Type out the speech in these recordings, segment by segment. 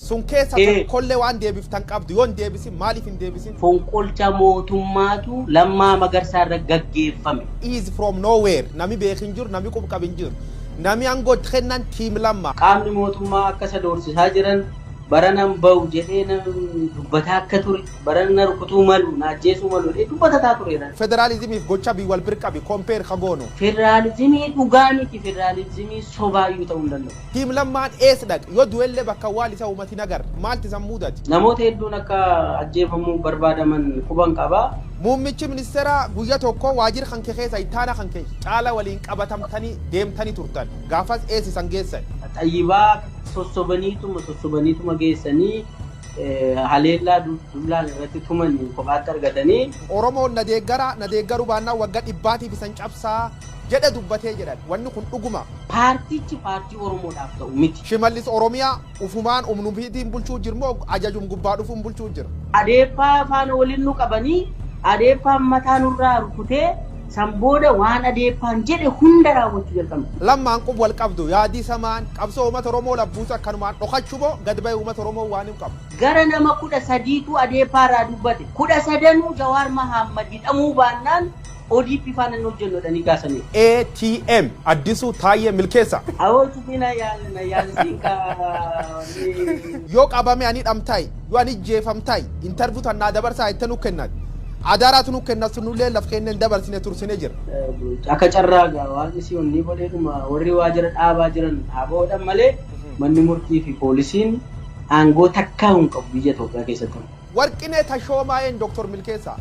Sun keessa tokkollee waan deebiftan qabdu yoo hin deebisin maaliif hin deebisin? Fonqolcha mootummaatu Lammaa Magarsaa irra gaggeeffame. Is from nowhere. Nami beek hin jiru, nami qub qab hin jiru. Nami aangoo itti kennan team Lamma. Qaamni mootummaa akka isa doorsisaa jiran, baranan bahu jedhee dubbataa akka ture, barana na rukutuu malu, na ajjeesuu malu jedhee dubbatataa tureera. Federaalizimiif gocha bii wal bir qabi, compare ka goonu. Federaalizimii dhugaa miti, federaalizimii sobaayyuu ta'uu hin danda'u. Team Lammaan ees dhaqe? Yoo du'ellee bakka awwaal isa uumati hin agarre. Maalti isan muudate? Namoota hedduun akka ajjeefamuu barbaadaman quban qaba. Muummichi ministeeraa guyya tokko waajira kanke keessa ittaana kanke Caala waliin qabatamtanii deemtani turtan. Gaafas ees isan geessan? Xayyibaa sossobaniituma sossobaniituma geessanii haleellaa dullaan irratti tumanii kophaatti argatanii. Oromoon na deeggaraa, na deeggaruu baannaan wagga dhibbaatiif isan cabsaa jedhe dubbatee jedhan. Wanni kun dhuguma? Paartichi paartii Oromoodhaaf ta'u miti. Shimallis Oromiyaa ufumaan umnufiitiin bulchuu jir moo ajajum gubbaa dhufuun bulchuu jira? Adeeppaa faana waliin nu qabanii Adeeppaan mataa nurraa rukutee san booda waan Adeeppaan jedhe hunda raawwachuu jalqabne. Lammaan qub wal qabdu yaadii samaan qabsoo uumata Oromoo labbuusa akkanumaan dhokachu moo gad bahe uumata Oromoo waan hin qabu. Gara nama 13tu Adeeppaa irraa dubbate. 13nuu Jawaar Mahaammad hidhamuu baannaan ODP faana hin hojjennu jedhanii kaasaniiru. ATM Addisuu Taayyee Milkeessa. Awoo cufi na yaal na yaalisiin kaa wanni. Yoo qabame ani hidhamtai, yoo ani ijjeefamtai, interview tan naa dabarsaa jette nu kennan. Adaraatu nu kenna sun nullee laf keenne hin dabarsine tursine jira. Akka carraa gaa waaqni si onnii godheedhuma warri waajjira dhaabaa jiran dhaabaodhan malee manni murtii fi poolisiin aangoo takkaa hin qabu biyya Itoophiyaa keessatti. Warqinee Tashoomaa een Dr. Milkeessaa.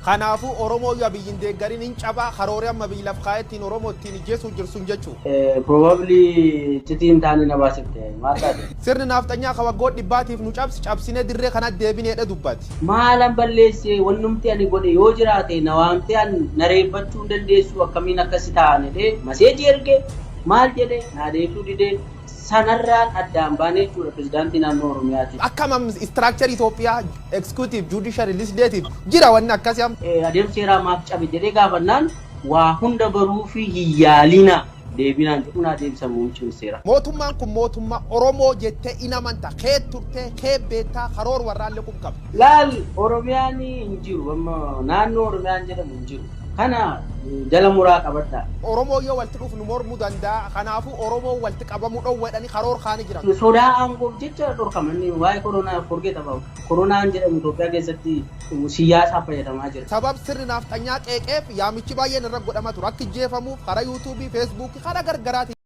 Kanaafuu Oromoo yoo Abiyyi hin deeggarin hin cabaa karooree amma biyyi laf kaa'ee ittiin Oromoo ittiin ijjeesuu jiru sun jechuu. Probably iccitii hin taane na baasifte. Maal taate? Sirni naafxanyaa ka waggoota dhibbaatiif nu cabse cabsinee dirree kanatti deebineedha dubbate. Maalan balleesse? Wannumti ani godhe yoo jiraate na waamtee an na reebbachuu hin dandeessuu, akkamiin akkasi ta'an jedhee maseejii erge, maal jedhe naa deebisuu didee, sanarraan addaan baane jechuudha pirezidaantii naannoo Oromiyaatiin. Akkam am structure Itoophiyaa executive, judiciary, legislative jira wanni akkasi am. Adeemsi seeraa maaf cabe jedhee gaafannaan waa hunda baruufi hin yaalinaa deebii naan jedhu naa deebisan muummichi ministeeraa. Mootummaan kun mootummaa Oromoo jettee in amanta? Kee turtee, kee beektaa, karoor warraallee qub qabda. Laal, Oromiyaan hin jiru, amma naannoo Oromiyaan jedhamu hin jiru. Kana jala muraa qabadhaa. Oromoon yoo walti dhufnu mormuu danda'a. Kanaafuu Oromoon walti qabamuu dhowwa jedhanii karoor kaa'anii jiran. Sodaa aangoof jecha dhorkama. Inni waa'ee koronaa forget about. Koronaan jedhamu Itoophiyaa keessatti siyaasaaf fayyadamaa jira. Sabab sirni naafxanyaa qeeqeef yaamichi baay'een irra godhama ture. Akka ijjeefamuuf karaa yuutuubii, feesbuukii, karaa gargaraatiin.